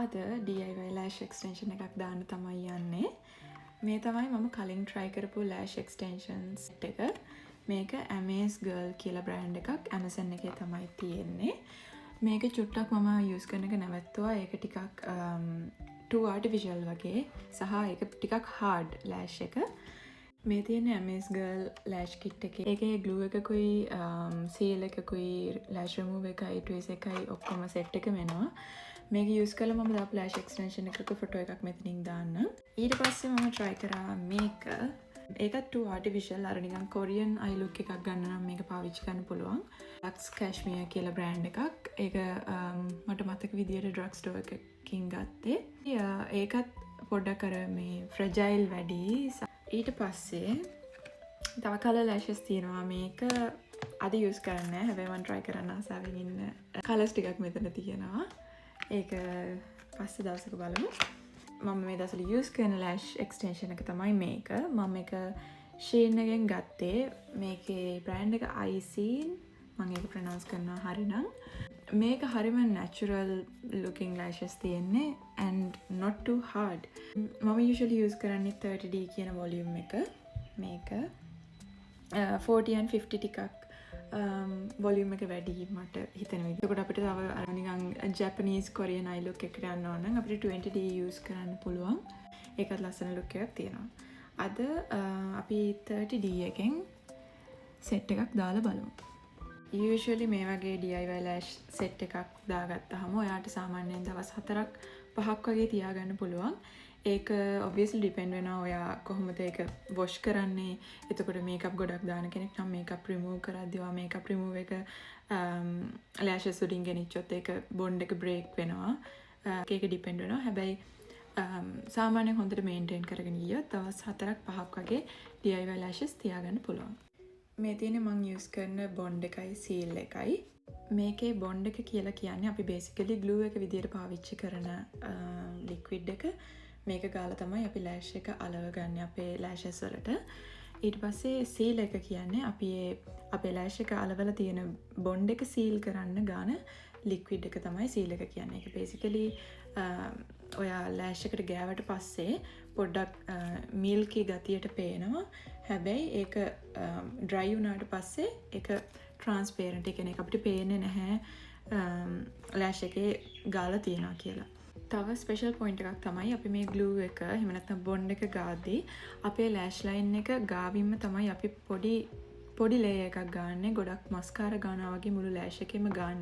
අද DIY lash extension එකක් දාන්න තමයි යන්නේ. මේ තමයි මම කලින් try කරපු lash extensions එක. මේක Amaze Girl කියලා බ්‍රෑන්ඩ් එකක්, Amazon එකේ තමයි තියෙන්නේ. මේක චුට්ටක් මම යූස් කරන එක නැවැත්තුවා. ඒක ටිකක් too artificial වගේ සහ ඒක ටිකක් hard lash එක. මේ තියෙන Amaze Girl lash kit එකේ, ඒකේ glue එකකුයි seal එකකුයි lash remove එකයි tweezer එකයි ඔක්කොම සෙට් එකම එනවා. මේක යූස් කරලා මම දාපු lash extension එකක ෆොටෝ එකක් මෙතනින් දාන්නම්. ඊට පස්සේ මම try කරා මේක. ඒකත් too artificial. අර නිකන් කොරියන් අයි ලුක් එකක් ගන්න නම් මේක පාවිච්චි කරන්න පුළුවන්. Lux Cashmere කියලා බ්‍රෑන්ඩ් එකක්. ඒක මට මතක විදියට ඩ්‍රග් ස්ටෝර් එකකින් ගත්තේ. ඒකත් පොඩ්ඩක් අර මේ ෆ්‍රජයිල් වැඩි. ඊට පස්සේ තව කලර් ලෑෂස් තියෙනවා. මේක අද යූස් කරන්නේ නැහැ. හැබැයි මම try කරන්න ආසාවෙන් ඉන්න කලර්ස් ටිකක් මෙතන තියෙනවා. ඒක පස්සේ දවසක බලමු. මම මේ දවස්වල යූස් කරන ලෑෂ් එක්ස්ටෙන්ෂන් එක තමයි මේක. මම මේක Shein එකෙන් ගත්තේ. මේකේ බ්‍රෑන්ඩ් එක iSeen. මම ඒක ප්‍රොනවුන්ස් කරනවා හරිනම්. මේක හරිම නැචරල් ලුකින් ලෑෂස් තියෙන්නේ and not too hard. මම usually use කරන්නේ 30D කියන වොලියුම් එක. මේක 40 and 50 ටිකක් වොලියුම් එක වැඩි මට හිතෙන විදිහට. එතකොට අපිට තව අර නිකන් ජැපනීස් කොරියන් අයි ලුක් එකට යන්න ඕන නම් අපිට 20D use කරන්න පුළුවන්. ඒකත් ලස්සන ලුක් එකක් තියෙනවා. අද අපි 30D එකෙන් සෙට් එකක් දාලා බලමු. Usually මේ වගේ DIY lash set එකක් දාගත්තාම ඔයාට සාමාන්‍යයෙන් දවස් 4ක් 5ක් වගේ තියාගන්න පුළුවන්. ඒක ඔබ්වියස්ලි ඩිපෙන්ඩ් වෙනවා ඔයා කොහොමද ඒක වොෂ් කරන්නේ. එතකොට මේකප් ගොඩක් දාන කෙනෙක් නම් මේකප් රිමූව් කරද්දි ඔයා මේකප් රිමූව් එක ලෑෂස් වලින් ගෙනිච්චොත් ඒක බොන්ඩ් එක බ්‍රේක් වෙනවා. ඒක ඩිපෙන්ඩ් වෙනවා. හැබැයි සාමාන්‍යයෙන් හොඳට මේන්ටේන් කරගෙන ගියොත් දවස් 4ක් 5ක් වගේ DIY lashes තියාගන්න පුළුවන්. මේ තියෙන්නේ මං යූස් කරන බොන්ඩ් එකයි සීල් එකයි. මේකේ බොන්ඩ් එක කියලා කියන්නේ අපි බේසිකලි ග්ලූ එක විදියට පාවිච්චි කරන ලික්විඩ් එක. මේක ගාලා තමයි අපි ලෑෂ් එක අලව ගන්න අපේ ලෑෂස් වලට. ඊට පස්සේ සීල් එක කියන්නේ අපි ඒ අපේ ලෑෂ් එක අලවලා තියෙන බොන්ඩ් එක සීල් කරන්න ගාන ලික්විඩ් එක තමයි සීල් එක කියන්නේ. ඒක බේසිකලි ඔයා ලෑෂ් එකට ගෑවට පස්සේ පොඩ්ඩක් මිල්කි ගතියට පේනවා. හැබැයි ඒක ඩ්‍රයි වුණාට පස්සේ ඒක ට්‍රාන්ස්පේරන්ට්. ඒ කියන්නේ ඒක අපිට පේන්නේ නැහැ ලෑෂ් එකේ ගාලා තියෙනවා කියලා. තව ස්පෙෂල් පොයින්ට් එකක් තමයි අපි මේ ග්ලූ එක එහෙම නැත්නම් බොන්ඩ් එක ගාද්දී අපේ ලෑෂ් ලයින් එක ගාවින්ම තමයි අපි පොඩි පොඩි ලේයර් එකක් ගාන්නේ. ගොඩක් මස්කාරා ගානවා වගේ මුළු ලෑෂ් එකේම ගාන්නේ.